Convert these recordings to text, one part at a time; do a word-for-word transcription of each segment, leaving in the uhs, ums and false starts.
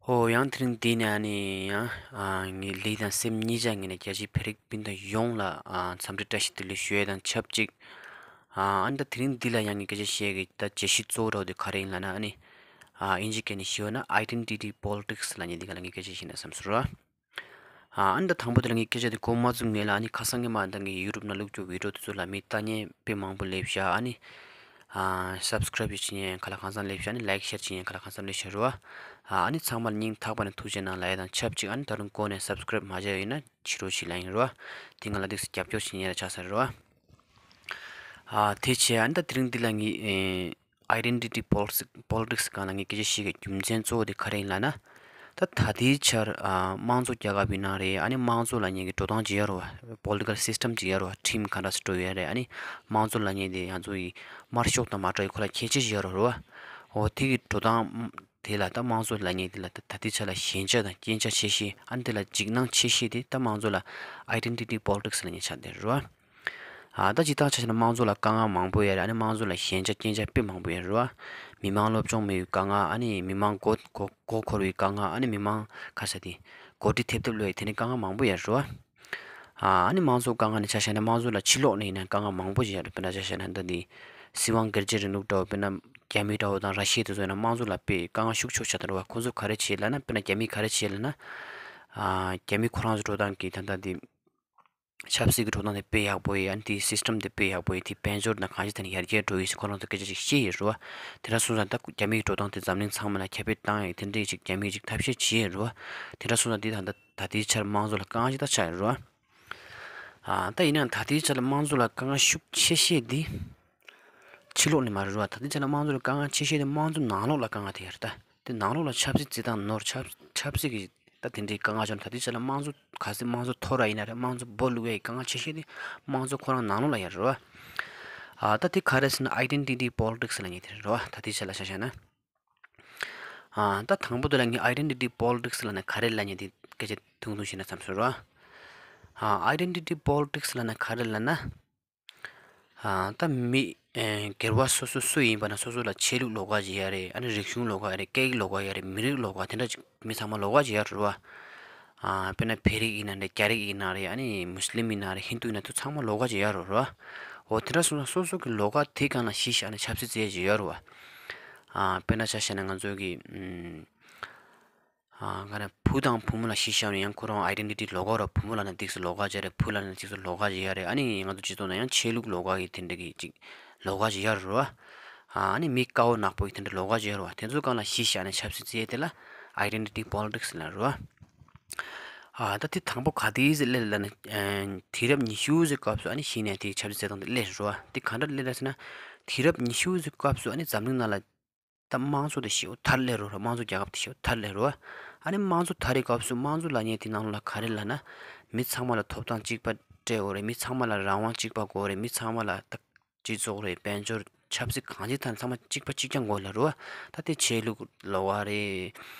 ཨོ་ཡང་དེ་རིང་འདི་ནས་ཨ་ནི་ཡང་ཨ་ངའི་ལུས་དང་སེམས་གཉིས་ཆ་ངོས་ནས་རྒྱལ་སྤྱིའི་བོད་རིགས་སྤུན་ཟླ་ཡོངས་ལ་ཨ་འཚམས་འདྲི་བཀྲ་ཤིས་བདེ་ལེགས་ཞུ་ཡས་དང་ཆབས་ཅིག་ཨ་ཨ་ནི་ད་དེ་རིང་འདི་ལ་ཡང་ངས་སྐད་ཆ་བཤད་ཀྱི་ད་བརྗོད་གཞི་གཙོ་བོ་འདྲ་བོ་དེ་ག་རེ་ཡིན་ལབ་ན་ཨ་ནི་ཨ་དབྱིན་ཇི་སྐད་ནས་ཞུས་པ་ན་Identity Politics ལབ་མཁན་འདི་ག་ལ་ངས་སྐད་ཆ་བཤད་ན་བསམ་སོང་ར། ཨ་ཨ་ནི་ད་དང་པོ་དེ་ལ་ངས་སྐད་ཆ་དེ་གོ་མ་ཚུགས་ངེས་ལ་ཨ་ནི་ཁ་སང་ངས་མ་ད་ངའི་ཡུ་ཊུབ་ནང་བླུགས་རྒྱུ་བི་ཌི་ཡོ་དེ་ཚོ་ལ་མི་ལྟ་མཁན་དཔེ་མང་པོ་སླེབས་ཤག་ཨ་ནི་ཨ་སབ་སི་ཀ་རེབ་བྱེད་མཁན་ག་ལ་གང་འཚམ་སླེབས་ཤག་ཨ་ནི་ལའིག་ཤེར་བྱེད་མཁན་ག་ལ་གང་འཚམ་སླེབས་ཤག་རེད་བ། ཨ་ཨ་ནི་ཚང་མར་སྙིང་ཐག་པ་ནས་ཐུགས་རྗེ་གནང་ལབ་ཡས་དང་ཆབས་ཅིག་ཨ་ནི་ད་རུང་གོ་ནས་སབ་སི་ཀ་རེབ་མ་བྱས་ཡོད་ན་བྱེད་རོགས་བྱེད་ལབ་ཡིན་རེད་བ། དེ་ང་ལ་ཏོག་ཙམ་རྒྱབ་སྐྱོར་བྱེད་མཁན་ར་ཆགས་ས་རེད་བ། ཨ་དེ་བྱས་ཨ་ནི་ད་དེ་རིང་འདི་ལ་ངས་ཨེ་Identity Politics Politics སྒང་ལ་ངས་སྐད་ཆ་བཤད་ཀྱི་རྒྱུ་མཚན་གཙོ་བོ་དེ་ག་རེ་ཡིན་ལབ་ན། ད་ད་ལྟའི་ཆར་ཨ་དམངས་གཙོ་རྒྱལ་ཁབ་ཡིན་ན་རེད་ཨ་ནི་དམངས་གཙོ་ལབ་མཁན་གྱི་འགྲོ་སྟངས་ཅིག་ཡོད་རེད་བ། Political System ཅིག་ཡོད་རེད་བ། ཁྲིམས་ག་འདྲ་སེ་འགྲོ་ཡོད་རེད་ཨ་ནི་དམངས་གཙོ་ལབ་མཁན་དེ་ང་ཚོ་ཡི་དམར་ཤོག་དང་མ་འདྲ་བའི་ཁོ་ལ་ཁྱད་ཆོས་ཅིག་ཡོད་རེད་བ། འོ་དེ་གི་འགྲོ་སྟངས་དེ་ལ་ད་དམངས་གཙོ་ལབ་མཁན་དེ་ལ་ད་ད་ལྟའི་ཆར་ལ་ཞན་ཆ་དང་རྐྱེན་ཆ་ཆེ་ཤོས་ཨ་ནི་དེ་ལ་འཇིགས་སྣང་ཆེ་ཤོས་དེ་ད་དམངས་གཙོ་ལ་Identity Politics ལབ་མཁན་ཆགས་བསྡད་རེད་བ། ཨ་ད་སྤྱིར་བཏང་ཆ་བཞག་ན་དམངས་གཙོ་ལ་དཀའ་ངལ་མང་པོ་ཡོད་རེད། ཨ་ནི་དམངས་གཙོ་ལ་ཞན་ཆ་རྐྱེན་ཆ་དཔེ་མང་པོ་ཡོད་རེད་བ། མི་མང་སློབ་སྦྱོང་མེད་པའི་དཀའ་ངལ་ཨ་ནི་མི་མང་མགོ་མགོ་མགོ་འཁོར་བའི་དཀའ་ངལ་ཨ་ནི་མི་མང་ཁ་ས་དེ་འགོ་ཁྲིད་ཐེབས་ཐེབས་ལོས་དེ་འདྲའི་དཀའ་ངལ་མང་པོ་ཡོད་རེད་བ། ཨ་ཨ་ནི་དམངས་གཙོ་དཀའ་ངལ་ནི་ཆ་བཞག་ན་དམངས་གཙོ་ལ་ཕྱི་ལོགས་ནས་ཡིན་ན་དཀའ་ངལ་མང་པོ་ཞིག་ཡོད་རེད། དཔེར་ན་ཆ་བཞག་ན་ད་དེ་སྲིད་དབང་སྒེར་གཅོད་རིང་ལུགས་འདྲ་བོ་དཔེར་ན་རྒྱ་མི་འདྲ་བོ་དང་ར་ཤི་ཡ་དེ་ཚོ་ཡིན་ན་དམངས་གཙོ་ལ་དཔེ་དཀའ་ངལ་ཤུགས་ཆེ་ཆགས་འདུག་རེད་བ། ཁོང་ཚོ་ག་རེ་བྱེད་ལབ་ན་དཔེར་ན་རྒྱ་མིས་ག་རེ་བྱེད་ལབ་ན། ཨ་རྒྱ་མི་ཁོ་རང་ཚོ་འགྲོ་སྟངས་ཀྱི་ད་ལྟ་དེ། ཆབ་སྲིད་ཀྱི་འགྲོ་སྟངས་དེ་དཔེ་ཡག་པོ་ཡིན། ཨ་ནི་དེའི་སིས་ཊམ་དེ་དཔེ་ཡག་པོ་ཡིན། དེའི་དཔལ་འབྱོར་དང་གང་ཅི་ཐད་ནས་ཡར་རྒྱས་འགྲོ་ཡིན་ཟེར་ཁོ་རང་ཚོ་སྐད་ཆ་ཞིག་བཤད་ཡོད་རེད་བ། དེ་འདྲ་སོང་ཙང་ད་རྒྱ་མིའི་འགྲོ་སྟངས་དེ་འཛམ་གླིང་ཚང་མ་ལ་ཁྱབ་སྤེལ་བཏང་ཡག་དེ་འདྲའི་ཅིག་རྒྱ་མིས་ཅིག་ཐབས་ཤེས་བྱེད་ཡོད་རེད་བ། དེ་འདྲ་སོང་ཙང་དེ་ད་ལྟ་ད་ལྟའི་ཆར་དམངས་གཙོ་ལ་དཀའ་ངལ་ཞིག་ད་ཆགས་ཡོད་རེད་བ། ཨ་ད་ཡིན་ནའང་ད་ལྟའི་ཆར་ལ་དམངས་གཙོ་ལ་དཀའ་ངལ་ཤུགས་ཆེ་ཤོས་དེ་ཕྱི་ལོགས་ནས་མ་རེད་བ། ད་ལྟའི་ཆར་ལ་དམངས་གཙོ་ལ་དཀའ་ངལ་ཆེ་ཤོས་དེ་དམངས་གཙོ་ནང་ལོགས་ལ་དཀའ་ངལ་དེ་ཡོད་རེད་ད། དེ་ནང་ལོགས་ལ་ཆབ་སྲིད་བྱེད་སྟངས་ནོར་ཆབ་ཆབ་སྲིད་ཀྱི་ད་དེ་འདྲའི་དཀའ་ངལ་བྱུང་ད་ལྟའི་ཆ་ལ་དམངས་གཙོ་ག་ཚོད་དམངས་གཙོ་འཐོར་ར་ཡིན་ན་རེད། དམངས་གཙོ་སྦོ་ལུག་ཡའི་དཀའ་ངལ་ཆེ་ཤོས་དེ་དམངས་གཙོ་ཁོ་རང་ནང་ལོགས་ལ་ཡོད་རེད་བ། ཨ་ད་དེ་ག་རེ་ཟེར་ན་Identity Politics ལབ་མཁན་དེ་རེད་བ། ད་ལྟའི་ཆ་ལ་ཆ་བཞག་ན། ཨ་ད་དང་པོ་དེ་ལ་ངས་Identity Politics ལབ་ན་ག་རེ་ལབ་མཁན་དེ་སྐད་ཆ་ཐུང་ཐུང་བཤད་ན་བསམ་སོང་རེད་བ། ཨ་Identity Politics ལབ་ན་ག་རེ་ལབ་ན། ཨ་ད་མི་ཨེ་སྒེར་བ་སོ་སོ་སུ་ཡིན་པ་ན་སོ་སོ་ལ་ཆོས་ལུགས་ལོགས་ཀ་ཅིག་ཡོད་རེད། ཨ་ནི་རིག་གཞུང་ལོགས་ཀ་ཡོད་རེད། སྐད་ཡིག་ལོགས་ཀ་ཡོད་རེད། མི་རིགས་ལོགས་ཀ་དེ་འདྲ་ཅིག་མི་ཚང་མ་ལོགས་ཀ་ཅིག་ཡོད་རེད་བ། ཨ་དཔེར་ན་བོད་རིགས་ཡིན་ན་རེད། རྒྱ་རིགས་ཡིན་ན་རེད། ཨ་ནི་མུ་སི་ལིམ་ཡིན་ན་རེད། ཧིན་དུ་ཡིན་ན་དེ་ཚང་མ་ལོགས་ཀ་ཅིག་ཡོད་རེད་བ། འོ་དེ་འདྲ་སོང་ཙང་སོ་སོ་གི་ལོགས་ཀ་དེ་སྒང་ལ་གཞི་བཞག་ནས་ཆབ་སྲིད་བྱེད་ཡ་ཅིག་ཡོད་རེད་བ། ཨ་དཔེར་ན་ཆ་བཞག་ན་ང་ཚོ་གི་ཨམ། ཨ་ག་རེ་བུ་དང་བུ་མོ་ལ་གཞི་བཞག་ནས་ཡང་ཁོ་རང་Identity ལོགས་ཀ་ར། བུ་མོ་ལབ་ན་འདི་ཟེར་ལོགས་ཀ་ཅིག་རེད། བུ་ལབ་ན་འདི་ཟེར་ལོགས་ཀ་ཅིག་ཡོད་རེད། ཨ་ནི་ང་ཚོ་སྤྱི་ཚོགས་ནང་ཡང་ཆོས་ལུགས་ལོགས་ཀ་གི་དེ་འདྲ་གི་ཅིག་ལོགས་ཀ་ཅིག་ཡོད་རེད་བ། ཨ་ནི་མི་དཀར་པོ་ནག་པོ་གི་དེ་འདྲ་ལོགས་ཀ་ཅིག་ཡོད་རེད་བ། དེ་ཚོ་སྒང་ལ་གཞི་བཞག་ནས་ཆབ་སྲིད་བྱེད་ཡ་དེ་ལ་Identity Politics ལབ་རེད་བ། ཨ་ད་དེ་དང་པོ་ག་དུས་སླེབས་ལབ་ན། ཨ་དུས་རབས་ཉི་ཤུ་ཙམ་སྐབས་སུ་ཨ་ནི་གཞི་ནས་དེ་ཆབ་སྲིད་བྱེད་སྟངས་དེ་སླེབས་རེད་བ། དེ་ག་འདྲ་སླེབས་རེད་ཟེར་ན། དུས་རབས་ཉི་ཤུ་ཙམ་སྐབས་སུ་ཨ་ནི་འཛམ་གླིང་ནང་ལ་ད་དམངས་གཙོ་དེ་ཞེ་པོ་དར་སླེབས་རེད་བ། དམངས་གཙོ་རྒྱལ་ཁབ་དེ་ཞེ་པོ་དར་སླེབས་རེད་བ། ཨ་ནི་དམངས་གཙོ་དར་བའི་སྐབས་སུ་དམངས་གཙོ་ལབ་མཁན་དེ་ནང་ལོགས་ལ་ག་རེ་ལབ་ན། མི་ཚང་མ་ལ་ཐོབ་ཐང་གཅིག་པ་སྤྲད་དགོས་རེད། མི་ཚང་མ་ལ་རང་དབང་གཅིག་པ་དགོས་རེད། མི་ཚང་མ་ལ་ད་སྤྱི་ཚོགས་རེད། དཔལ་འབྱོར་ཆབ་སྲིད་གང་ཅིའི་ཐད་ནས་ཚང་མ་གཅིག་པ་གཅིག་རྐྱང་དགོས་ལབ་རེད་བ། ད་དེ་ཆོས་ལུགས་ལོགས་ཀ་རེད།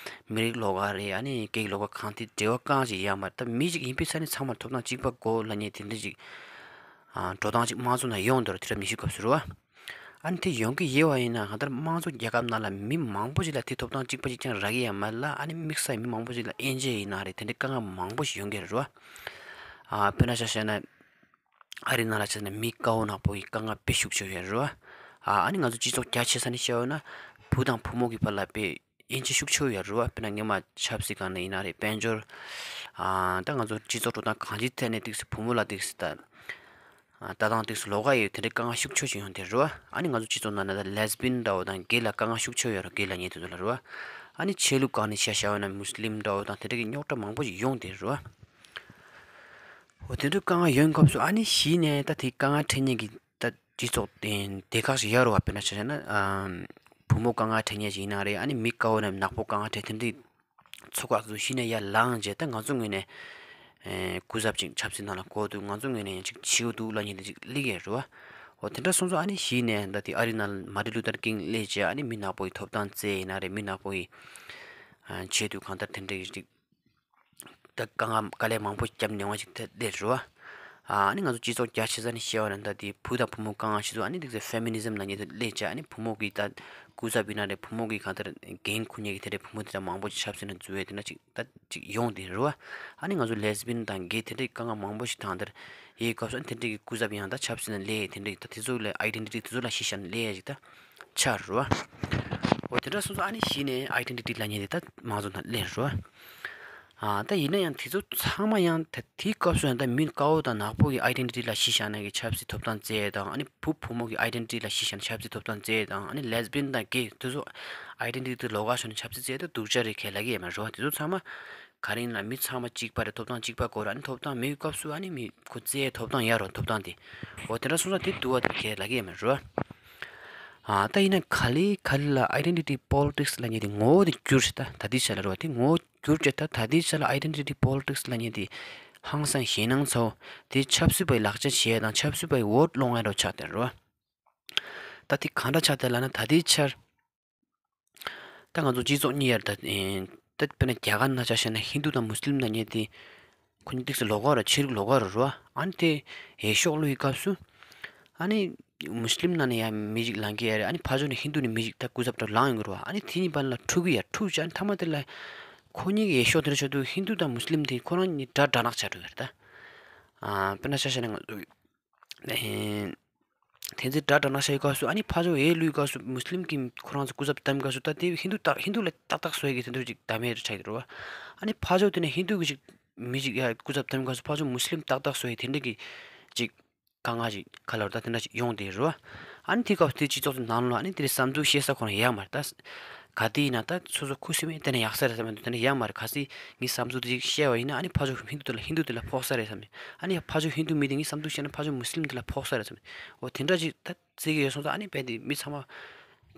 མི་རིགས་ལོགས་ཀ་རེད། ཨ་ནི་སྐད་ཡིག་ལོགས་ཀ་གང་དེ་འབྲེལ་བ་གང་ཅིག་ཡོད་མ་རེད། ད་མི་ཞིག་ཡིན་པའི་ཆ་ནས་ཚང་མར་ཐོབ་ཐང་གཅིག་པ་དགོས་ལབ་མཁན་དེ་འདྲ་ཅིག་ཨ་འགྲོ་སྟངས་ཅིག་དམངས་གཙོ་ནང་ཡོང་འདུག་རེད། དུས་རབས་ཉི་ཤུ་སྐབས་སུ་རེད་བ། ཨ་ནི་དེ་ཡོང་གི་ཡོད་པ་ཡིན་ན་གང་ལྟར་དམངས་གཙོ་རྒྱལ་ཁབ་ནང་ལ་མི་མང་པོ་ཞིག་ལ་དེ་ཐོབ་ཐང་གཅིག་པ་གཅིག་རྐྱང་རག་གི་ཡོད་མ་རེད་ལ། ཨ་ནི་དམིགས་བསལ་མི་མང་པོ་ཞིག་ལ་དབྱེ་འབྱེད་ཡིན་ན་རེད། དེ་འདྲའི་དཀའ་ངལ་མང་པོ་ཞིག་ཡོང་གི་རེད་བ། ཨ་དཔེར་ན་ཆ་བཞག་ན། ཨ་རི་ནང་ལ་ཆ་བཞག་ན་མི་དཀར་པོ་ནག་པོ་གི་དཀའ་ངལ་དཔེ་ཤུགས་ཆེ་ཡོད་རེད་བ། ཨ་ཨ་ནི་ང་ཚོ་སྤྱི་ཚོགས་རྒྱ་ཆེ་ས་ནས་བཤད་ཡོད་ན་བུ་དང་བུ་མོ་གི་བར་ལ་དཔེ་དབྱེ་འབྱེད་ཤུགས་ཆེ་ཡོད་རེད་བ། དཔེར་ན་སྔོན་མ་ཆབ་སྲིད་སྒང་ནས་ཡིན་ན་རེད། དཔལ་འབྱོར། ཨ་ད་ང་ཚོ་སྤྱི་ཚོགས་འགྲོ་སྟངས་གང་ཅིའི་ཐད་ནས་ཏོག་ཙམ་བུ་མོ་ལ་ཏོག་ཙམ་ད། ལྟ་སྟངས་ཏོག་ཙམ་ལོགས་ཀ་ཡོད། དེ་འདྲའི་དཀའ་ངལ་ཤུགས་ཆེ་ཞིག་ཡོང་དེ་རེད་བ། ཨ་ནི་ང་ཚོ་སྤྱི་ཚོགས་ནང་ན་ད་ལེ་སི་བི་ཡན་འདྲ་བོ་དང་གེ་ལ་དཀའ་ངལ་ཤུགས་ཆེ་ཡོད་རེད། གེ་ལབ་མཁན་དེ་ཚོ་ལ་རེད་བ། ཨ་ནི་ཆོས་ལུགས་སྒང་ནས་བཤད་བཤད་ཡོད་ན་མུ་སི་ལིམ་འདྲ་བོ་དང་དེ་འདྲ་གི་རྙོག་དྲ་མང་པོ་ཞིག་ཡོང་དེ་རེད་བ། འོ་དེ་འདྲའི་དཀའ་ངལ་ཡོང་སྐབས་སུ་ཨ་ནི་གཞི་ནས་ད་དེ་དཀའ་ངལ་འཕྲད་མཁན་གྱི་ད་སྤྱི་ཚོགས་དེ་སྡེ་ཁག་ཞིག་ཡོད་རེད་བ། དཔེར་ན་ཆ་བཞག་ན་ཨམ་བུ་མོ་དཀའ་ངལ་འཕྲད་མཁན་ཞིག་ཡིན་ན་རེད། ཨ་ནི་མི་དཀར་པོ་ནས་ནག་པོ་དཀའ་ངལ་འཕྲད་དེ་འདྲའི་ཚོགས་ཁག་ཚོ་གཞི་ནས་ཡར་ལངས་རྗེས་ད་ང་ཚོ་ངོས་ནས་ཨེ་སྐུ་ཚབ་ཅིག་ཆབ་སྲིད་ནང་ལ་དགོས་འདུག་ང་ཚོ་ངོས་ནས་ཡང་ཅིག་བྱེད་དགོས་འདུག་ལབ་མཁན་དེ་ཅིག་སླེབས་ཡས་རེད་བ། འོ་དེ་འདྲ་སོང་ཙང་ཨ་ནི་གཞི་ནས་ད་དེ་ཨ་རི་ནང་ལ་མར་ཊིན་ལུ་ཐར་ཀིང་སླེབས་རྗེས་ཨ་ནི་མི་ནག་པོ་ཡི་ཐོབ་ཐང་བཙལ་ཡིན་ན་རེད། མི་ནག་པོ་ཡི་ཨ་ཆེད་དུ་གང་ལྟར་དེ་འདྲ་ཡི་ཅིག་ད་དཀའ་ངལ་དཀའ་ལས་མང་པོ་བརྒྱབ་མྱོང་བ་ཅིག་ད་སླེབས་རེད་བ། ཨ་ནི་ང་ཚོ་སྤྱི་ཚོགས་རྒྱ་ཆེ་ས་ནས་བཤད་པ་ན་ད་དེ་བུ་དང་བུ་མོ་དཀའ་ངལ་ཆེ་ཚུལ། ཨ་ནི་དེ་ཚོ་ཕེ་མི་ནི་ཛམ་ལབ་མཁན་དེ་སླེབས་བྱས། ཨ་ནི་བུ་མོ་གི་ད་སྐུ་ཚབ་ཡིན་ན་རེད། བུ་མོ་གི་གང་ལྟར་འགན་འཁུར་མཁན་གྱི་དེ་འདྲའི་བུ་མོ་དེ་འདྲ་མང་པོ་ཞིག་ཆབ་སྲིད་ནང་འཛུལ་བའི་དེ་འདྲ་ཅིག་ད་ཅིག་ཡོང་དེ་རེད་བ། ཨ་ནི་ང་ཚོ་ལེ་སི་བི་ཡན་དང་གེ་དེ་འདྲའི་དཀའ་ངལ་མང་པོ་ཞིག་དང་དེར་ཡོད་སྐབས་སུ། ཨ་ནི་དེ་འདྲའི་གི་སྐུ་ཚབ་ཡང་ད་ཆབ་སྲིད་ནང་སླེབས་དེ་འདྲའི་ད་དེ་ཚོ་ལ་ཨའི་ཌེན་ཊི་ཊི་དེ་ཚོ་ལ་གཞི་བཞག་ནས་སླེབས་ཡ་ཞིག་ད་ཆགས་རེད་བ། འོ་དེ་འདྲ་སོང་ཙང་ཨ་ནི་གཞི་ནས་ཨའི་ཌེན་ཊི་ཊི་ལབ་མཁན་དེ་ད་མང་ཚོགས་ནང་སླེབས་རེད་བ། ཨ་ད་ཡིན་ན་ཡང་དེ་ཚོ་ཚང་མ་ཡང་ད་དེའི་སྐབས་སུ་ཡང་ད་མི་དཀར་པོ་དང་ནག་པོ་གི་ཨའི་ཌེན་ཊི་ཊི་ལ་གཞི་བཞག་ནས་གི་ཆབ་སྲིད་ཐོབ་ཐང་བཙལ་དང་། ཨ་ནི་བུ་བུ་མོ་གི་ཨའི་ཌེན་ཊི་ཊི་ལ་གཞི་བཞག་ནས་ཆབ་སྲིད་ཐོབ་ཐང་བཙལ་དང་། ཨ་ནི་ལེ་སི་བི་ཡན་དང་གེ་དེ་ཚོ་ཨའི་ཌེན་ཊི་ཊི་དེ་ལོགས་ཀ་བཟོས་ནས་ཆབ་སྲིད་བཙལ་ད་སྡུག་ཅག་རེད། ཁས་ལེན་གྱི་ཡོད་མ་རེད་བ། དེ་ཚོ་ཚང་མ་ག་རེ་ཡིན་ན་མི་ཚང་མ་གཅིག་པ་རེད། ཐོབ་ཐང་གཅིག་པ་དགོས་རེད། ཨ་ནི་ཐོབ་ཐང་མེད་པའི་སྐབས་སུ་ཨ་ནི་མི་ཁོ་བཙལ་ཐོབ་ཐང་ཡོད་རེད། ཐོབ་ཐང་དེ། འོ་དེ་འདྲ་སོང་ཙང་དེ་སྡུག་པ་དེ་ཁས་ལེན་གྱི་ཡོད་མ་རེད་བ། ཨ་ད་ཡིན་ན་ག་ལེ་ག་ལེ་ལ་ཨའི་ཌེན་ཊི་ཊི་པོ་ལི་ཊིག་སི་ལབ་མཁན་དེ་ངོ་བོ་དེ་འགྱུར་ཞིག་ད་ད་ལྟའི་ཆ་ལ་རེད་བ། དེ་ངོ་བོ་འགྱུར་ཅིག་ད་ད་ལྟའི་ཆ་ལ་ཨའི་ཌེན་ཊི་ཊི་པོ་ལི་ཊིག་སི་ལབ་མཁན་དེ་ཧང་སང་ཞེད་སྣང་ཚ་པོ་དེ་ཆབ་སྲིད་པའི་ལག་ཆ་བྱེད་དང་ཆབ་སྲིད་པའི་འོ་ཊི་སློང་ཡ་འདྲ་ཆགས་བསྡད་རེད་བ། ད་དེ་གང་འདྲ་ཆགས་བསྡད་ལབ་ན། ད་ལྟའི་ཆར་ད་ང་ཚོ་སྤྱི་ཚོགས་གཉིས་ཡར་ད་ཨེ་ད་དཔེར་ན་རྒྱ་གར་ནང་ཆ་བཞག་ན་ཧིན་དུ་དང་མུ་སི་ལིམ་ལབ་མཁན་དེ་ཁོ་གཉིས་ཏོག་ཙམ་ལོགས་ཀ་རེད། ཆོས་ལུགས་ལོགས་ཀ་རེད་རོ། ཨ་ནི་དེ་འོས་ཤོག་བླུགས་པའི་སྐབས་སུ་ཨ་ནི་མུ་སི་ལིམ་ནང་ནས་ཡང་མི་ཞིག་ལངས་ཀྱི་ཡོད་རེད། ཨ་ནི་ཕར་ཕྱོགས་ནས་ཧིན་དུ་ནས་མི་ཞིག་ད་སྐུ་ཚབ་འདྲ་ལངས་ཡོང་གི་རེད་བ། ཨ་ནི་དེ་གཉིས་བར་ལ་འཁྲུག་གི་ཡ་འཁྲུག་བྱས། ཨ་ནི་མཐའ་མ་དེ་ལ་ཁོ་གཉིས་ཀྱི་འོས་ཤོག་དེ་འདྲ་ཆགས་དུས་ཧིན་དུ་དང་མུ་སི་ལིམ་དེ་ཁོ་རང་གཉིས་དགྲ་དགྲ་ནག་ཆགས་འགྲོ་གི་རེད་ད། ཨ་དཔེར་ན་ཆ་བཞག་ན་ང་ཚོ་ཨེ། དེ་ཚེ་དགྲ་དགྲ་ནག་ཆགས་ཡོད་སྐབས་སུ། ཨ་ནི་ཕར་ཕྱོགས་འོས་བླུགས་སྐབས་སུ་མུ་སི་ལིམ་གྱིས་ཁོ་རང་ཚོ་སྐུ་ཚབ་བདམས་སྐབས་སུ། ད་དེ་ཧིན་དུ་ཏག་ཧིན་དུ་ལ་ཏག་ཏག་བཟོ་ཡ་གི་དེ་འདྲ་ཅིག་བདམས་ཡ་ཆགས་ཀྱི་རེད་བ། ཨ་ནི་ཕར་ཕྱོགས་དེ་ནས་ཧིན་དུ་གི་ཅིག་མི་ཅིག་ཡ་སྐུ་ཚབ་བདམས་སྐབས་སུ་ཕར་ཕྱོགས་མུ་སི་ལིམ་ཏག་ཏག་བཟོ་ཡ་དེ་འདྲ་གི་ཅིག་དཀའ་ངལ་ཅིག་ག་ལ་རེད་ད་དེ་འདྲ་ཅིག་ཡོང་བསྡད་ཡོད་རེད་བ། ཨ་ནི་དེ་སྐབས་སུ་དེ་སྤྱི་ཚོགས་དེ་ནང་ལ་ཨ་ནི་དེ་འདྲའི་བསམ་ཚུལ་བཤད་ས་ཁོ་རང་ཡོད་མ་རེད་ད། ག་དུས་ཡིན་ན་ད་སོ་སོ་ཁུ་སིམ་མེ་དེ་ནས་ཡག་ས་རེད་བསམ་མི་འདུག་དེ་ནས་ཡོད་མ་རེད། གལ་སྲིད་ངས་བསམ་ཚུལ་དེ་ཅིག་བཤད་པ་ཡིན་ན་ཨ་ནི་ཕར་ཕྱོགས་ཧིན་དུ་དེ་ལ་ཧིན་དུ་དེ་ལ་ཕོག་ས་རེད་བསམ་མི། ཨ་ནི་ཕར་ཕྱོགས་ཧིན་དུ་མི་དེ་ངས་བསམ་ཚུལ་བཤད་ན་ཕར་ཕྱོགས་མུ་སི་ལིམ་དེ་ལ་ཕོག་ས་རེད་བསམ་མི། འོ་དེ་འདྲ་ཅིག་ད་བརྩི་གི་ཡོད་སོང་ཙང་ཨ་ནི་རྦད་དེ་མི་ཚང་མ་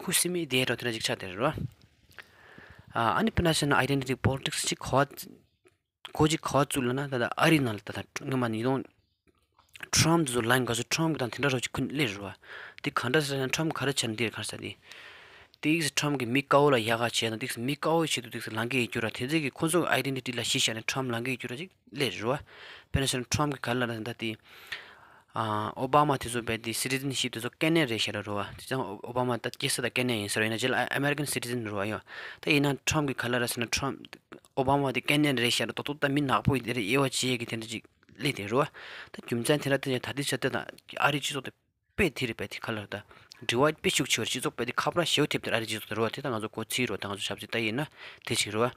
ཁུ་སིམ་མེ་བསྡད་འགྲོ་དེ་འདྲ་ཅིག་ཆགས་བསྡད་རེད་བ། ཨ་ཨ་ནི་དཔེར་ན་བཤད་ན་ཨའི་ཌེན་ཊི་ཊི་པོ་ལི་ཊིག་སི་ཅིག་གོ་བ་གོ་ཅིག་ག་བ་བཙུགས་ལབ་ན། ད་ལྟ་ཨ་རི་ནང་ལ་ད་ལྟ་སྔོན་མ་ཉིས་སྟོང་ཁྲོམ་དེ་ཚོ་ལངས་སྐབས་སུ་ཁྲོམ་གི་དང་དེ་འདྲ་རོགས་ཅིག་ཁུན་སླེབས་རེད་བ། དེ་ག་འདྲ་ཟེར་ན་ཁྲོམ་ག་རེ་བྱས་ན་འདིར་ག་རེ་ཟེར་དེ། ཏིག་ཙམ་ཁྲོམ་གི་མི་དཀར་པོ་ལ་ཡག་ག་བྱས་དང་ཏིག་ཙམ་མི་དཀར་པོའི་ཆེད་དུ་ཏིག་ཙམ་ལངས་ཀྱི་ཡོད་རྒྱུ་ར། དེ་ཚོ་གི་ཁོ་ཚོ་གི་ཨའི་ཌེན་ཊི་ཊི་ལ་གཞི་བཞག་ནས་ཁྲོམ་ལངས་ཀྱི་ཡོད་རྒྱུ་ར་ཅིག་སླེབས་རེད་བ། དཔེར་ན་ཟེར་ན་ཁྲོམ་གི་ག་རེ་ལབ་ན་ད་དེ། ཨ་ཨོ་བྷ་མ་དེ་ཚོ་རྦད་དེ་སི་ཊི་ཛེན་ཤིབ་དེ་ཚོ་ཀེ་ནེ་ཌ་རེད་ཤག་ར་རོ་བ། དེ་ཚང་ཨོ་བྷ་མ་ད་སྐྱེས་ས་ད་ཀེ་ནེ་ཌ་ཡིན་ཟེར་བ་ཡིན་ན་རྗེས་ལ་ཨ་ཨ་མེ་རི་ཀན་སི་ཊི་ཛེན་རོ་བ་ཡོད། ད་ཡིན་ན་ཁྲོམ་གི་ག་རེ་ལབ་ཟེར་ན་ཁྲོམ་ཨོ་བྷ་མ་དེ་ཀེ་ནེ་ཌ་རེད་ཤག་ར། ཏོག་ཏོག་ད་མི་ནག་པོ་ཡི་དེ་རེད་དབྱེ་བ་འབྱེད་ཀྱི་དེ་འདྲ་ཅིག་སླེབས་དེ་རོ་བ། ད་རྒྱུ་མཚན་དེ་འདྲ་དེ་ད་ལྟའི་ཆ་དེ་དང་ཨ་རིའི་སྤྱི་ཚོགས་དེ་དཔེ་དེ་རེད། དཔེ་དེ་ག་ལ་ད་ཌི་ཝའི་ཌི་དཔེ་ཤུགས་ཆེ་བ་རེད། སྤྱི་ཚོགས་དཔེ་དེ་ཁ་བར་ཞེ་པོ་ཐེབས་དེ་ཨ་རིའི་སྤྱི་ཚོགས་དེ་རོ་བ། དེ་ད་ང་ཚོ་གོ་ཚིག་རོ། ད་ང་ཚོ་ཆབ་སྲིད་ད་ཡིན་ན་དེ་ཅིག་རོ་བ།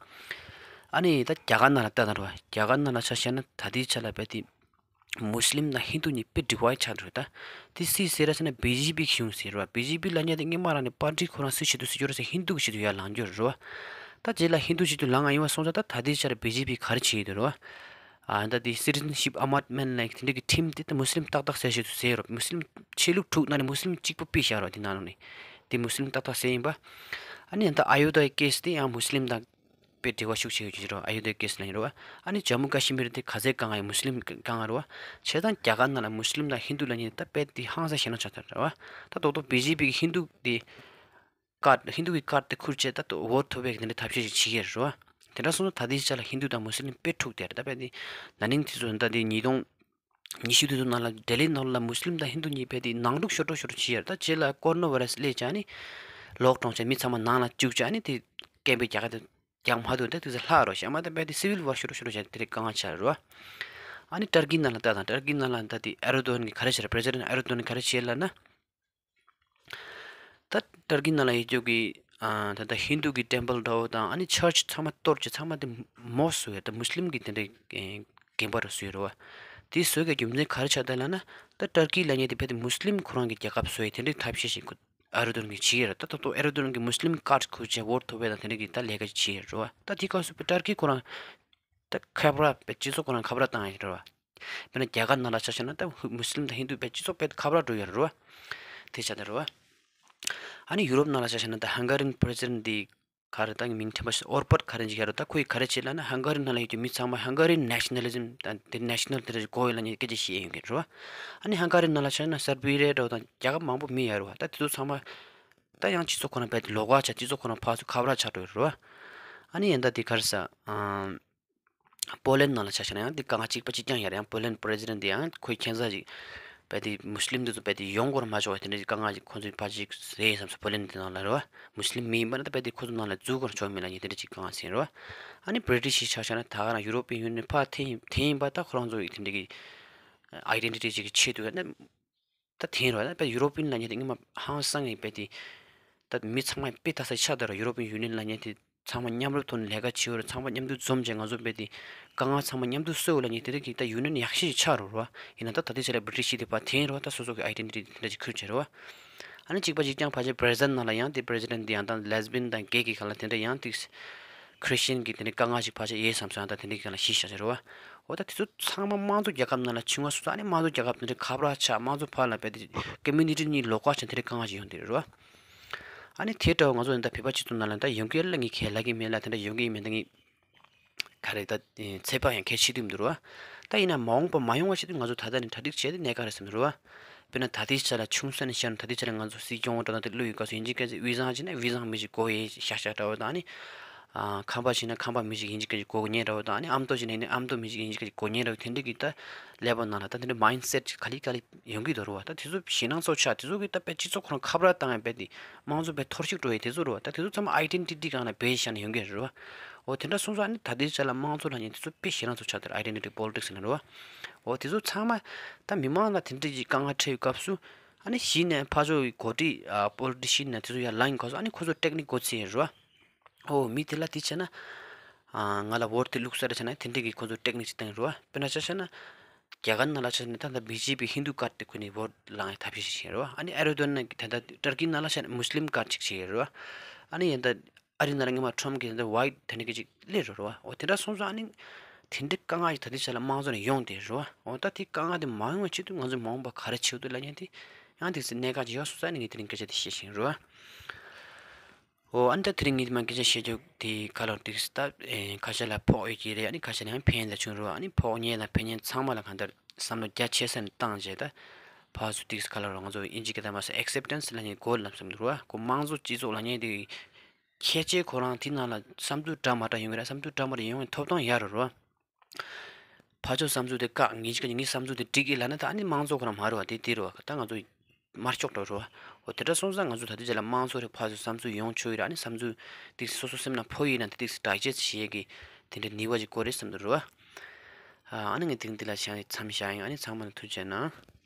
ཨ་ནི་ད་རྒྱ་གར་ནང་ལ་ལྟ་ན་རོ་བ། རྒྱ་གར་ནང་ལ་ཆ་བཞག་ན་ད་ལྟའི་ཆ་ལ་རྦད་དེ་མུ་སི་ལིམ་དང་ཧིན་དུ་གཉིས་དཔེ་ཌི་ཝའི་ཌི་ཆགས་འགྲོ་ད། དེ་སུས་ཟེར་ར་ཟེར་ན་བི་ཇེ་པི་གཞུང་ཟེར་རོ་བ། བི་ཇེ་པི་ལབ་མཁན་དེ་སྔོན་མ་རང་ནས་པར་ཊི་ཁོ་རང་སུའི་ཆེད་དུ་ཟེར་རྒྱུ་ར་ཟེར་ཧིན་དུ་གི་ཆེད་དུ་ཡར་ལངས་རྒྱུ་རེད་རོ་བ། ད་རྗེས་ལ་ཧིན་དུ་ཆེད་དུ་ལངས་ཡོང་བ་སོང་ཙང་ད་ད་ལྟའི་ཆར་བི་ཇེ་པི་ག་རེ་བྱེད་ཀྱི་འདུག་རོ་བ། ཨ་ད་དེ་སི་ཊི་ཛེན་ཤིབ་ཨ་མེན་ཌི་མེན་ཊི་ལབ་དེ་འདྲ་གི་ཁྲིམས་དེ་ད་མུ་སི་ལིམ་ཏག་ཏག་ཟེར་ཆེད་དུ་ཟེར་རོ། མུ་སི་ལིམ་ཆོས་ལུགས་དྲུག་ནང་ནས་མུ་སི་ལིམ་གཅིག་པོ་ཕུད་བཞག་རོ། དེ་ནང་ལོགས་ནས་དེ་མུ་སི་ལིམ་ཏག་ཏག་ཟེར་ཡིན་པ། ཨ་ནི་ད་ཨ་ཡོ་དྷ་ཡི་ཀེ་སི་དེ་ཡང་མུ་སི་ལིམ་དང་དཔེ་འབྲེལ་བ་ཤུགས་ཆེ་ཡོད་ཀྱི་རེད་བ། ཨ་ཡོ་དྷ་ཡི་ཀེ་སི་ལབ་ཀྱི་རེད་བ། ཨ་ནི་ཇམ་མུ་ཀ་ཤི་མིར་དེ་གྷ་ཛའི་དཀའ་ངལ་ཡོད། མུ་སི་ལིམ་དཀའ་ངལ་རེད་བ། བྱས་ཙང་རྒྱ་གར་ནང་ལ་མུ་སི་ལིམ་དང་ཧིན་དུ་ལབ་མཁན་ད་དཔེ་དེ་ཧང་སང་ཞེད་སྣང་ཆགས་ཚར་རེད་བ། ད་རྡོག་རྡོག་བི་ཇེ་པི་གི་ཧིན་དུ་དེ་ཀར་ཌི་ཧིན་དུ་གི་ཀར་ཌི་དེ་ཁུར་བྱས་ད་འོ་ཐོབ་པའི་དེ་འདྲ་ཐབས་ཤེས་ཤིག་བྱེད་ཀྱི་རེད་བ། དེ་འདྲ་སོང་ཙང་ད་ལྟའི་ཆ་ལ་ཧིན་དུ་དང་མུ་སི་ལིམ་དཔེ་འཁྲུག་བསྡད་རེད། ད་དཔེ་དེ་ན་ནིང་དེ་ཚོ་ད་དེ་ཉིས་སྟོང་ཉི་ཤུ་དེ་ཚོ་ནང་ལ་ལྡི་ལི་ནང་ལ་མུ་སི་ལིམ་དང་ཧིན་དུ་གཉིས་དཔེ་དེ་ནང་འཁྲུག་ཤོར་འགྲོ་ཤོར་འགྲོ་བྱེད་ཀྱི་རེད། ད་རྗེས་ལ་ཀོ་རོ་ན་བྷའི་ར་སི་སླེབས་བྱས་ནི་ལོག་གྲོངས་བྱས་མི་ཚང་མ་ནང་ལ་བཅུག་བྱས་ནི་དེ་སྐད་འབོད་རྒྱག་ག་དེ་རྒྱག་མ་ཐུབ་ནས་དེ་ཚོ་ལྷག་རོ་བྱས་མ་དེ་དཔེ་དེ་སི་ཝིལ་ཝར་ཤོར་འགྲོ་ཤོར་འགྲོ་བྱས་དེ་རིགས་དཀའ་ངལ་ཆགས་རེད་བ། ཨ་ནི་ཏར་ཀི་ནང་ལ་ལྟ་དང་། ཏར་ཀི་ནང་ལ་ད་དེ་ཨེར་རྡོ་གྷན་གྱིས་ག་རེ་བྱས་རེད། པྲེ་སི་ཌེན་ཊི་ཨེར་རྡོ་གྷན་གྱིས་ག་རེ་བྱས་ལབ་ན། ད་ཏར་ཀི་ནང་ལ་ཡོད་རྒྱུ་གི་ཨ་ད་ལྟ་ཧིན་དུ་གི་ཊེམ་པལ་འདྲ་བོ་དང་ཨ་ནི་ཆར་ཆི་ཚང་མ་གཏོར་བྱས་ཚང་མ་དེ་མོ་སི་ཀི་བཟོས་ཡོད། ད་མུ་སི་ལིམ་གི་དེ་འདྲའི་ཨེ་དགོན་པ་རུ་བཟོས་ཡོད་རེད་བ། དེ་བཟོས་གི་རྒྱུ་མཚན་ག་རེ་ཆགས་བསྡད་ལབ་ན། ད་ཏར་ཀི་ལབ་མཁན་དེ་རྦད་དེ་མུ་སི་ལིམ་ཁོ་རང་གི་རྒྱལ་ཁབ་བཟོ་ཡི་དེ་འདྲའི་ཐབས་ཤེས་ཤིག་ཁོ་ཨེར་རྡོ་གྷན་གྱིས་བྱས་ཡོད་རེད། ད་ད་ལྟ་ཨེར་རྡོ་གྷན་གྱིས་མུ་སི་ལིམ་ཀར་ཌི་ཁུར་བྱས་འོ་ཐོབ་པའི་དང་དེ་འདྲ་གི་ད་ལས་ཀ་ཅིག་བྱས་ཡོད་རེད་བ། ད་དེ་སྐབས་སུ་ཏར་ཀི་ཁོ་རང་ད་ཁ་བར་སྤྱི་ཚོགས་ཁོ་རང་ཁ་བར་བཏང་ཡོད་རེད་བ། དཔེར་ན་རྒྱ་གར་ནང་ལ་ཆ་བཞག་ན་ད་མུ་སི་ལིམ་དང་ཧིན་དུ་དཔེ་སྤྱི་ཚོགས་དཔེ་ཁ་བར་འགྲོ་ཡོད་རེད་བ། དེ་ཆགས་བསྡད་རེད་བ། ཨ་ནི་ཡུ་རོབ་ནང་ལ་ཆ་བཞག་ན་ད་ཧང་ག་རིའི་པྲེ་སི་ཌེན་ཊི་དེ་ག་རེ་ད་མིང་ཕྲན་བུ་ཨོར་པར་ག་རེ་ཅིག་ཡོད་རེད། ད་ཁོ་ཡིས་ག་རེ་བྱས་ལབ་ན་ཧང་ག་རི་ནང་ལ་ཡོད་ཀྱི་མི་ཚང་མ་ཧང་ག་རི་ནེ་ཤ་ནལ་ལི་ཛིམ་དང་དེ་ནེ་ཤ་ནལ་དེ་འདྲ་ཞིག་དགོས་ཡོད་ལབ་མཁན་སྐད་ཆ་བཤད་ཡོང་གི་རེད་བ། ཨ་ནི་ཧང་ག་རི་ནང་ལ་ཆ་བཞག་ན་སར་བི་རི་ཡ་འདྲ་བོ་དང་རྒྱལ་ཁབ་མང་པོ་མི་ཡོད་རེད་བ། ད་དེ་ཚོ་ཚང་མ་ད་ཡང་སྤྱི་ཚོགས་ཁོ་རང་རྦད་དེ་ལོགས་ཀ་ཆགས། སྤྱི་ཚོགས་ཁོ་རང་ཕར་ཚུར་ཁ་བར་ཆགས་འགྲོ་ཡོད་རེད་བ། ཨ་ནི་ཡིན་ད་དེ་ག་རེ་ཟ། ཨམ། པོ་ལན་ནང་ལ་ཆ་བཞག་ན་ཡང་དེ་དཀའ་ངལ་གཅིག་པ་གཅིག་རྐྱང་ཡོད་རེད། ཡང་པོ་ལན་པྲེ་སི་ཌེན་དེ་ཡང་ཁོའི་ཁྱད་མཚར་ཅིག་རྦད་དེ་མུ་སི་ལིམ་དེ་ཚོ་རྦད་དེ་ཡོང་སྒོ་ར་མ་ཆོག་པ་དེ་འདྲ་ཅིག་དཀའ་ངལ་ཅིག་ཁོང་ཚོས་ཕར་ཅིག་རེད་བསམ་སོང་། པོ་ལན་དེ་ནང་ལ་རེད་བ། མུ་སི་ལིམ་མི་ཡིན་པ་ན་ད་རྦད་དེ་ཁོ་ཚོ་ནང་ལ་འཛུལ་སྒོ་ར་ཆོག་མེད་ལབ་མཁན་དེ་འདྲ་ཅིག་དཀའ་ངལ་ཟིན་རེད་བ། ཨ་ནི་བྷི་རི་ཊི་ཤི་ཆ་བཞག་ན་ད་ག་རང་ཡུ་རོ་པི་ཡན་ཡུ་ནི་ཡན་ཕར་འཐེན་ཡིན་པ་ད་ཁོ་རང་ཚོ་ཡི་དེ་འདྲ་གི་ཨའི་ཌེན་ཊི་ཊི་ཅིག་གི་ཆེད་དུ་ཡང་ད་ད་འཐེན་རེད་བ། ད་དཔེ་ཡུ་རོ་པི་ཡན་ལབ་མཁན་དེ་སྔོན་མ་ཧང་སང་ཡིན་པས་དེ། ད་མི་ཚང་མ་དཔེ་ལྟ་ས་ཆགས་བསྡད་རེད། ཡུ་རོ་པི་ཡན་ཡུ་ནི་ཡན་ལབ་མཁན་དེ་ཚང་མ་མཉམ་རུབ་ཐོག་ནས་ལས་ཀ་བྱེད་འོ་རེད། ཚང་མ་མཉམ་དུ་འཛོམས་བྱས་ང་ཚོ་དཔེ་དེ་དཀའ་ངལ་ཚང་མ་མཉམ་དུ་སེལ་འོ་ལབ་མཁན་དེ་རིགས་ཀྱི་ད་ཡུ་ནི་ཡན་ཡག་ཤོས་ཆགས་རེད་བ། ཡིན་ན་ད་ད་ལྟའི་ཆ་ལ་བྷི་རི་ཊི་ཤི་དེ་ཕར་འཐེན་རེད་བ། ད་སོ་སོ་གི་ཨའི་ཌེན་ཊི་ཊི་དེ་འདྲ་ཅིག་ཁུར་བྱས་རེད་བ། ཨ་ནི་གཅིག་པ་གཅིག་རྐྱང་ཕལ་ཆེར་པྲེ་སི་ཌེན་ནང་ལ་ཡང་དེ་པྲེ་སི་ཌེན་དེ་ཡང་ད་ལེ་སི་བི་ཡན་དང་གེ་གི་སྒང་ལ་དེ་འདྲ་ཡང་དེ་ཁྲི་སི་ཊི་ཡན་གྱི་དེ་འདྲ་དཀའ་ངལ་ཞིག་ཕལ་ཆེར་ཡོད་བསམ་སོང་། ཡང་ད་དེ་འདྲའི་སྒང་ལ་གཞི་བཞག་བྱས་རེད་བ། འོ་ད་དེ་ཚོ་ཚང་མ་དམངས་གཙོ་རྒྱལ་ཁབ་ནང་ལ་བྱུང་བ་སོང་ཙང་ཨ་ནི་དམངས་གཙོ་རྒྱལ་ཁབ་དེ་འདྲ་ཁ་པར་ཆགས་དམངས་གཙོ་ཕར་ལ་རྦད་དེ་ཀོ་མུ་ནི་ཊི་གཉིས་ལོགས་ཀ་ཆགས་དེ་འདྲའི་དཀའ་ངལ་ཞིག་ཡོང་བསྡད་རེད་བ། ཨ་ནི་དེ་འདྲ་བ་ང་ཚོ་ཡང་ད་བོད་པ་སྤྱི་ཚོགས་ནང་ལ་ད་ཡོང་གི་ཡོད་ལ་ངས་ཁས་ལེན་གྱི་མེད་ལ། དེ་འདྲ་ཡོང་གི་ཡོད་མེད་ད་ངས་ག་རེ་ད་ཚོད་དཔག་ཡང་གལ་ཆེ་དུས་མི་འདུག་ར་བ། ད་ཡིན་ན་མ་འོངས་པ་མ་ཡོང་བ་ཆེད་དུ་ང་ཚོ་ད་ལྟ་ནས་གྲ་སྒྲིག་བྱས་ཏེ་གནས་ཀ་རེད་བསམ་ར་བ། དཔེར་ན་ད་ལྟའི་ཆ་ལ་ཆུང་ས་ནས་བཤད་ན་ད་ལྟའི་ཆ་ལ་ང་ཚོ་སྲིད་སྐྱོང་འོག་འགྲོ་སྟངས་དེ་བློ་ཡོད་ག་སོ་ཡིན་གཅིག་གལ་ཆེ་དབུས་གཙང་བྱས་ན་དབུས་གཙང་མི་ཞིག་དགོས་ཡིན་ཤག་ཤག་འདྲ་བོ་དང་ཨ་ནི། ཁམས་པ་བྱས་ན་ཁམས་པ་མི་ཞིག་ཡིན་གཅིག་གལ་ཆེ་དགོས་ཉེན་འདྲ་བོ་དང་ཨ་ནི་ཨ་མདོ་བྱས་ན་ཨ་མདོ་མི་ཞིག་ཡིན་གཅིག་གལ་ཆེ་དགོས་ཉེན་འདྲ་བོ་དེ་འདྲ་གི་ད་ཀླད་པ་ནང་ལ་ད་དེ་འདྲ་མའིན་སེ་ཊི་ག་ལེ་ག་ལེ་ཡོང་གི་འདུག་ར་བ། ད་དེ་ཚོ་ཞེད་སྣང་ཚོ་ཆགས་དེ་ཚོ་གི་ད་དཔེ་སྤྱི་ཚོགས་ཁོ་རང་ཁ་པར་བཏང་ཡང་དཔེ་དེ་དམངས་གཙོ་དཔེ་འཐོར་ཞིག་འགྲོ་ཡི་དེ་ཚོ་ར་བ། ད་དེ་ཚོ་ཚང་མ་ཨའི་ཌེན་ཊི་ཊི་སྒང་ལ་བེད་བཞག་ནས་ཡོང་གི་རེད་བ། འོ་དེ་འདྲ་སོང་ཙང་ཨ་ནི་ད་ལྟའི་ཆ་ལ་དམངས་གཙོ་ལབ་མཁན་དེ་ཚོ་དཔེ་ཞེད་སྣང་ཚོ་ཆགས་དེ་རེད། ཨའི་ཌེན་ཊི་ཊི་པོ་ལི་ཊིག་སི་ཟེར་ན་རེད་བ། འོ་དེ་ཚོ་ཚང་མ་ད་མི་མང་ལ་དེ་འདྲ་གི་དཀའ་ངལ་འཕྲད་པའི་སྐབས་སུ་ཨ་ནི་གཞི་ནས་ཕར་ཕྱོགས་ཀྱི་འགོ་ཁྲིད་ཨ་པོ་ལི་ཊི་ཤན་ནས་དེ་ཚོ་ཡར་ལངས་ཡོང་སྐབས་སུ་ཨ་ནི་ཁོ་ཚོ་ཊེག་ནིག་མགོ་ཚོས་ཡོད་རེད་བ། འོ་མི་དེ་ལ་དེ་བྱས་ན་ཨ་ང་ལ་ཝོ་ཊི་དེ་བླུགས་ས་རེད་བྱས་ན་དེ་འདྲ་གི་ཁོ་ཚོ་ཊེག་ནིག་ཅིག་བཏང་ཡོད་རེད་བ། དཔེར་ན་ཆ་བཞག་ན་རྒྱ་གར་ནང་ལ་ཆ་བཞག་ན་ད་ལྟ་བི་ཇེ་པི་ཧིན་དུ་ཀར་དེ་ཁོ་ནས་ཝོ་ཊི་ལངས་ཡ་ཐབས་ཤེས་ཤིག་བྱས་ཡོད་རེད་བ། ཨ་ནི་ཨེར་ཌོ་གྷན་ད་ལྟ་ཏུར་ཀི་ནང་ལ་ཆ་བཞག་ན་མུ་སི་ལིམ་ཀར་ཅིག་བྱས་ཡོད་རེད་བ། ཨ་ནི་ཡང་ད། ཨ་རི་ནང་ལ་སྔོན་མ་ཁྲོམ་གྱི་འདི་ཝའི་ཊི་དེ་འདྲ་གི་ཅིག་སླེབས་རེད་བ། འོ་དེ་འདྲ་སོང་ཙང་ཨ་ནི་དེ་འདྲའི་དཀའ་ངལ་ཞིག་ད་ལྟའི་ཆ་ལ་དམངས་གཙོ་ནས་ཡོང་བསྡད་རེད་བ། འོ་ད་དེ་དཀའ་ངལ་དེ་མ་ཡོང་བའི་ཆེད་དུ་ང་ཚོ་མ་འོངས་པ་ག་རེ་བྱེད་དགོས་འདུག་ལབ་མཁན་དེ་ཡང་དེ་ཚོ་གནད་འགག་ཅིག་ཡོད་སོང་ཙང་ཨ་ནི་ངས་དེ་རིང་སྐད་ཆ་དེ་བཤད་བཞིན་རེད་བ། འོ་ཨ་ནི་ད་དེ་རིང་ངས་དེ་མ་སྐད་ཆ་བཤད་རྒྱུ་དེ་ག་ལ་འདུག་ད་ཁ་ཤས་ལ་ཕོག་ཡོད་ཀྱི་རེད། ཨ་ནི་ཁ་ཤས་ལ་ཡང་ཕན་ལ་བྱུང་རེད་བ། ཨ་ནི་ཕོག་མཁན་དང་ཕན་མཁན་ཚང་མ་ལ་གང་ལྟར་བསམ་བློ་རྒྱ་ཆེ་ས་ནས་བཏང་བྱས་ད་ཕར་ཚུར་དེ་ག་ལ་རོ་ང་ཚོ་དབྱིན་ཇི་སྐད་ད་མ་ཟད་ཨེག་སེབ་ཊེན་སི་ལབ་མཁན་གོ་ལབ་བསམ་འདུག་རེད་བ། ཁོ་དམངས་གཙོ་སྤྱི་ཚོགས་ལབ་མཁན་དེ། ཁྱེད་ཀྱིས་ཁོ་རང་དེ་ནང་ལ་བསམ་ཚུལ་འདྲ་མི་འདྲ་ཡོང་གི་རེད། བསམ་ཚུལ་འདྲ་མི་འདྲ་ཡོང་བའི་ཐོབ་ཐང་ཡོད་རེད་རོ། ཕར་ཕྱོགས་བསམ་ཚུལ་དེ་བཀག་ངེད་ཀྱི་ངའི་བསམ་ཚུལ་དེ་འགྲིག་གི་ལབ་ན་ད་ཨ་ནི་དམངས་གཙོ་ཁོ་རང་མ་རེད་བ། དེ་དེ་རེད་བ། ད་ང་ཚོ་དམར་ཤོག་འདྲ་རེད་བ། འོ་དེ་འདྲ་སོང་ཙང་ང་ཚོ་ད་ལྟའི་ཆ་ལ་དམངས་གཙོ་རེད། ཕར་ཚུར་བསམ་ཚུལ་ཡོང་ཆོག་ཡོད་རེད། ཨ་ནི་བསམ་ཚུལ་དེ་སོ་སོ་སེམས་ནང་ཕོག་ཡོད་ན་དེ་དེ་ཌའི་ཇེ་སི་ཊི་བྱེད་ཡས་ཀྱི་དེ་འདྲའི་ནུས་པ་ཅིག་དགོས་རེད་བསམ་འདུག་རེད་བ། ཨ་ནི་ངས་དེ་རིང་འདི་ལ་བྱས་ནས་མཚམས་བཞག་ཡིན། ཨ་ནི་ཚང་མ་ལ་ཐུགས་རྗེ་གནང་།